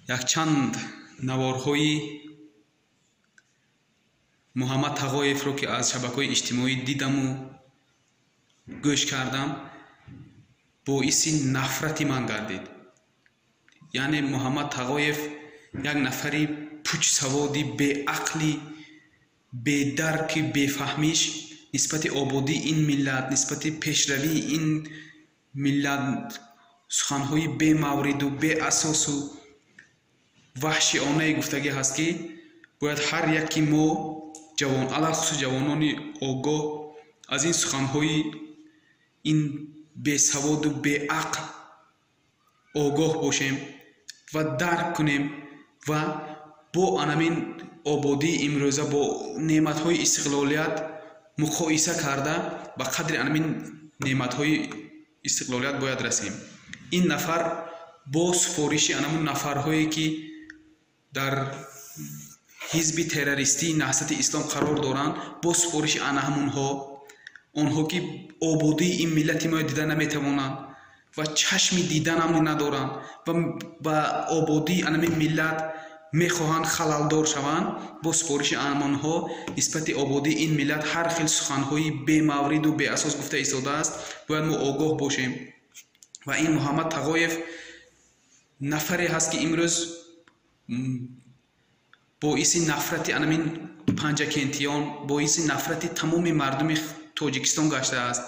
Якчанд наворҳои Муҳаммад Тағоевро, ки аз шабакаҳои иҷтимоӣ дидаму гӯш кардам, боиси нафрати ман гардид. Яъне Муҳаммад Тағоев як нафари пучсаводи, беақли, бедарки, бефаҳмиш нисбати ободии ин миллат, нисбати пешравии ин миллат суханҳои бемавриду беасосу ваҳшионае гуфтагӣ ҳаст, ки бояд ҳар яки мо ҷавон, алалхусус ҷавонони огоҳ, аз ин суханҳои ин бесаводу беақл огоҳ бошем ва дарк кунем ва бо анамин ободии имрӯза, бо неъматҳои истиқлолият муқоиса карда, ба қадри анамин неъматҳои истиқлолият бояд расем. Ин нафар бо супориши анамун нафарҳое, ки дар ҳизби террористии Наҳзати Ислом қарор доранд, бо супориши ана ҳамунҳо, онҳо ки ободии ин миллати моро дида наметавонанд ва чашми диданам надоранд ва ба ободии анамин миллат мехоҳанд халалдор шаванд, бо супориши анамонҳо нисбати ободии ин миллат ҳар хел суханҳои бемавриду беасос гуфта истодааст. Бояд мо огоҳ бошем. Ва ин Муҳаммад Тағоев нафаре ҳаст, ки имрӯз боиси нафрати анамин панҷакентиён, боиси нафрати тамоми мардуми Тоҷикистон гаштааст.